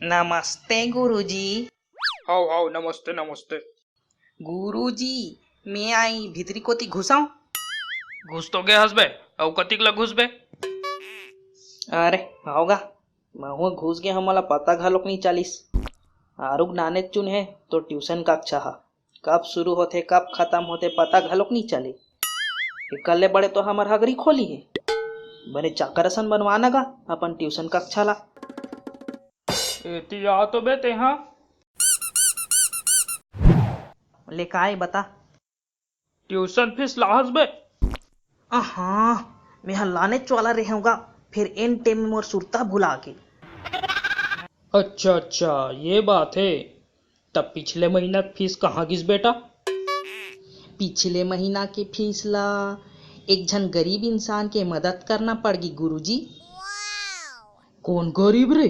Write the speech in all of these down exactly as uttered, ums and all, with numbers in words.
नमस्ते गुरुजी। हव हव, नमस्ते नमस्ते। गुरुजी, मैं आई भीतरी कोती घुसव। घुस तो गे हस बे, अउ कतिक ल घुसबे? अरे हव गा, महूँ घुस गे हव, मोला पता घलोक नइ चलिस। आरुग नानेच चुन हे तो ट्यूशन कक्षा ह कब शुरू होथे, कब खत्म होथे, पता घलोक नइ चले। एकर ले बड़े तो हमर हगरी खोली हे। बने चाकर असन बनवा न गा अपन ट्यूशन कक्षा ला। एती आ तो बे तेहा। ले काय बता? ट्यूशन फीस लाहस बे? अहाँ, मेहा लानेच वाला रेहेंव गा, फेर एन टेम मोर सुरता भुला गे। अच्छा अच्छा, ये बात हे। तब पिछले महीना के फीस कहाँ गिस बेटा? पिछले महीना के फीस ला एक झन गरीब इंसान के मदद करना पड़ गी गुरुजी। कोन गरीब रे?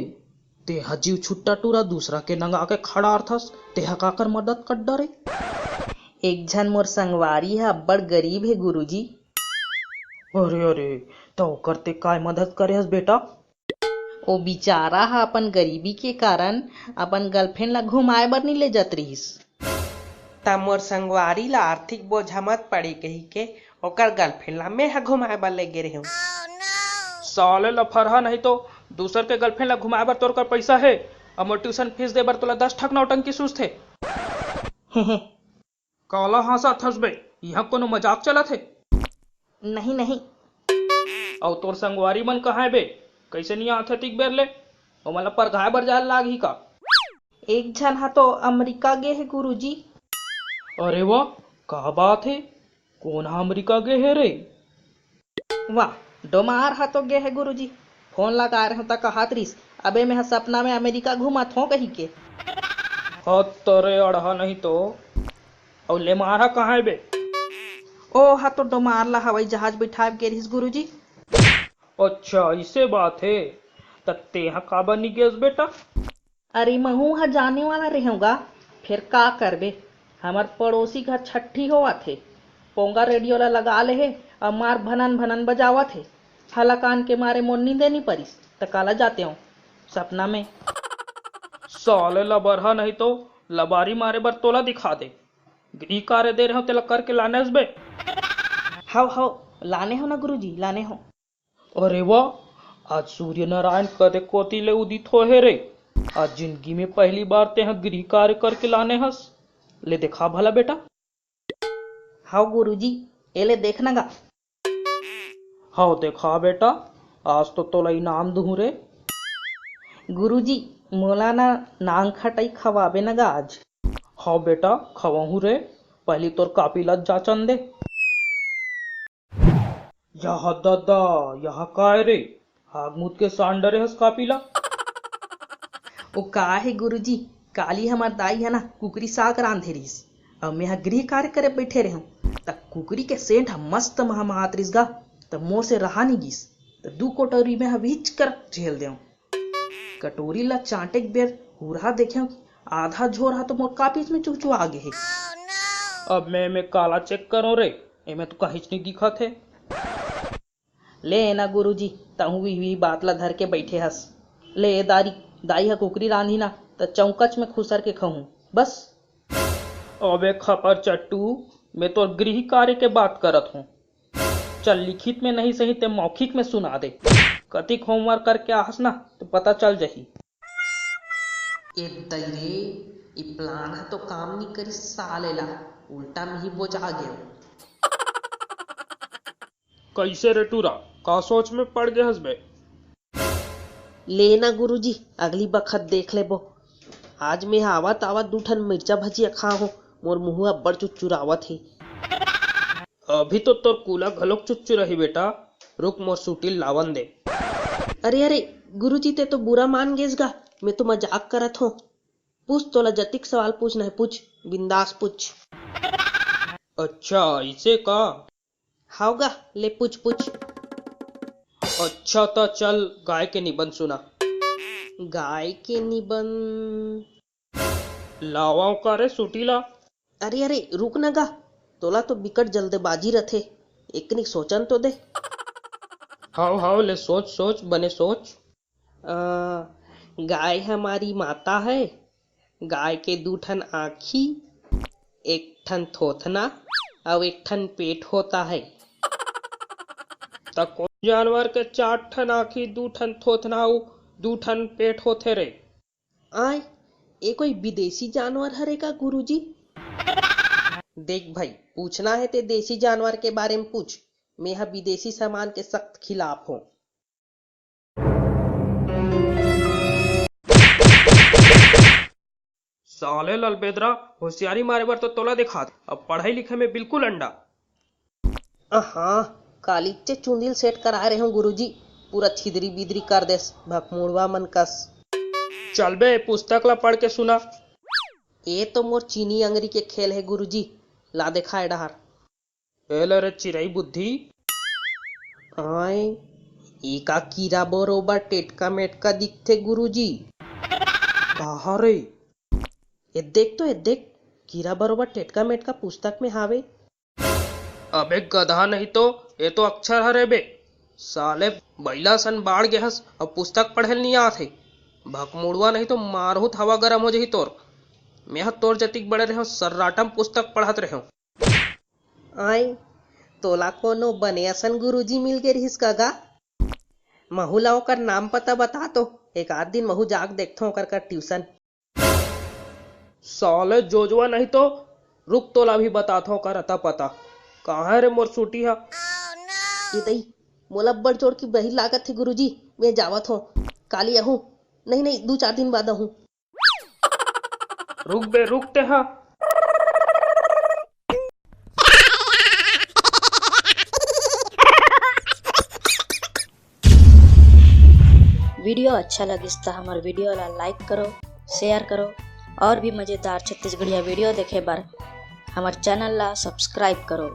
तेहा जीव छुट्टा टूरा दूसरा के नंगा के खड़ारथस, तेहा काकर मदद कर डरे? एक झन मोर संगवारी ह अब्बड़ गरीब हे गुरुजी। अरे अरे, त ओकर ते काय मदद करे हस बेटा? ओ बिचारा ह अपन गरीबी के कारण अपन गर्लफ्रेंड ला घुमाए बर नइ ले जात रिहिस। त मोर संगवारी ला आर्थिक बोझा मत पड़े कहिके ओकर गर्लफ्रेंड ला मेंह घुमाए बर ले गे रेहेंव। साले लफरहा, नहीं तो दूसर के गर्लफ्रेंड ला घुमाए बर तोर कर पइसा हे, अउ मोर ट्यूशन फीस दे बर तोला दस ठक नौटंकी सूझथे। काला हाँसत हस बे? इहाँ कोनो मजाक चलत हे? नहीं नहीं। अउ तोर संगवारी मन कहाँ हे बे? कइसे नइ आत हे अतिक बेर ले? ओमन ला परघाए बर जाए लागही का? एक झन ह तो अमरीका गे हे गुरुजी। अरे वाह, का बात हे? कोन ह अमरीका गे हे रे? वाह, डोमार ह तो गे हे गुरुजी। फोन लगाए रहेंव त कहत रिहिस, अबे मेंह सपना में अमेरिका घूमत हों कहिके। हत तोरे अड़हा नहीं तो। अउ लेमार ह कहाँ हे बे? ओ ह तो डोमार ला हवाई जहाज बइठाए गे रिहिस गुरुजी। अच्छा, अइसे बात हे। त तेंह काबर नइ गेस बेटा? अरे, महूँ ह जाने वाला रेहेंव गा, फेर का करबे? हमर पड़ोसी घर छट्ठी होवत हे, पोंगा रेडियो ला लगा ले हे, अउ मार भनन भनन बजावत हे। हलाकान के मारे मोर नींदे नइ परिस, त काला जातेंव सपना में। साले लबरहा, नहीं तो लबारी मारे बर तोला दिखा दे। गृह कार्य दे रहेंव, तेला करके लाने हस बे? हव हव, लाने हों ना गुरुजी, लाने हों। अरे वाह, आज सूर्य नारायण कदे कोती ले उदित होए हे रे। आज जिंदगी में पहली बार तेंह गृह कार्य करके लाने हस। ले देखा भला बेटा। हव गुरुजी, ए ले देख ना गा। हव देखा बेटा, आज तो तोला इनाम दुहूँ रे। गुरुजी, मोला ना नांग खटाई खवाबे ना गा आज। हव बेटा, खवाहूँ रे, पहली तोर कापी ला जाचन दे। या ददा, यह काय रे? आग मूत के सांडरे हस कापी ला। ओ का हे गुरुजी, काली हमर दाई ह ना कुकरी साग रांधे रिहिस, अउ मेंह गृह कार्य करे बइठे रेहेंव, त कुकरी के सेंट ह मस्त महमहात रिहिस गा, त मोर से रहा नइ गिस, त दू कटोरी मेंह विच कर झेल देंव। कटोरी ला चांटे के बेर हुरहा देखेंव कि आधा झोर ह तो मोर कापीच में चुहचुहा गे हे। अब मैं एमे काला चेक करों रे, एमे तो काहीच नइ दिखत हे। ले ना गुरुजी, तहूँ भी इही बात ला धर के बइठे हस। ले ए दारी, दाई ह कुकरी रांधी ना, त चौकच में खुसर के खहूँ, बस। अबे खपर चट्टू, मैं तोर गृह कार्य के बात करत हों। चल, लिखित में नहीं सही ते मौखिक में सुना दे। कतिक होमवर्क करके आहस ना, त पता चल जही। ए दई रे, ई प्लान ह तो काम नइ करिस साले ला, उल्टा में ही बोजा गेंव। कइसे रे टूरा, का सोच में पड़ गे हस बे? ले ना गुरुजी, अगली बखत देख लेबो। आज मेंह आवत आवत दू ठन मिर्चा भजिया खाहों, मोर मुँह अब्बड़ चुचुरावत हे। अभी तो तोर कूला घलोक चुचुराही बेटा, रुक मोर सूटी ल लावन दे। अरे अरे, गुरुजी ते तो बुरा मान गेस गा, मैं तो मजाक करत हों। पूछ, तोला जतिक सवाल पूछना हे पूछ, बिंदास पूछ। अच्छा, अइसे का? हव गा, ले पूछ पूछ। अच्छा त चल, गाय के निबंध सुना। गाय के निबंध? लावंव का रे सूटी ला? अरे अरे, रुक ना गा, तोला तो बिकट जल्दबाजी रथे, एकनिक सोचन तो दे। हव हव, ले सोच सोच, बने सोच। अ, गाय हमारी माता है। गाय के दू ठन आँखी, एक ठन थोथना अउ एक ठन पेट होता है। त कोन जानवर के चार ठन आँखी, दू ठन थोथना अउ दू ठन पेट होथे रे? आय, ए कोई विदेशी जानवर हरे का गुरुजी? देख भाई, पूछना हे ते देशी जानवर के बारे में पूछ। मेंहा विदेशी सामान के सख्त खिलाफ हों। साले ललबेदरा, होशियारी मारे बर तो तोला दिखात, अब पढ़ई लिखई में बिल्कुल अंडा। अहाँ, कालीच चुंदी ल सेट कराए रेहेंव गुरुजी, पूरा छिदरी बिदरी कर देस, भकमुड़वा मन कस। चल बे, पुस्तक ला पढ़ के सुना। ए तो मोर चीनी अंगरी के खेल हे गुरुजी, ला देखा ए डहार। ए ले रे चिरई बुद्धि। आय, ई का कीरा बरोबर टेटका मेटका दिखथे गुरुजी। कहाँ रे? ए देख तो, ए देख, कीरा बरोबर टेटका मेटका पुस्तक में हावे। अबे गधा नहीं तो, ए तो अक्षर हरे बे। साले बइला सन बाढ़ गे हस, अब पुस्तक पढ़े ल नइ आत हे। भकमुड़वा नहीं तो मारहूँ त हवा गरम हो जही तोर। मेंहा तोर जतिक बड़े रेहेंव, सर्राटम पुस्तक पढ़त रेहेंव। आय, तोला कोनो बने असन गुरुजी मिल गे रिहिस का गा? महू ला ओकर नाम पता बता तो, एक आध दिन महू जाके देखथों ओकर कर ट्यूशन। साले जोजवा नहीं तो, रुक तोला भी बताथों ओकर अता पता। कहाँ हे रे मोर सूटी हा? ए दई, मोला अब्बड़ जोर की बहिर लागत हे गुरुजी, मैं जावत हों। काली आहूँ। नहीं, नहीं, दू चार दिन बाद आहूँ। रुक बे, रुक ते हा। वीडियो अच्छा लगिस त हमर वीडियो ला लाइक करो, शेयर करो और भी मजेदार छत्तीसगढ़िया वीडियो देखे बर हमर चैनल ला सब्सक्राइब करो।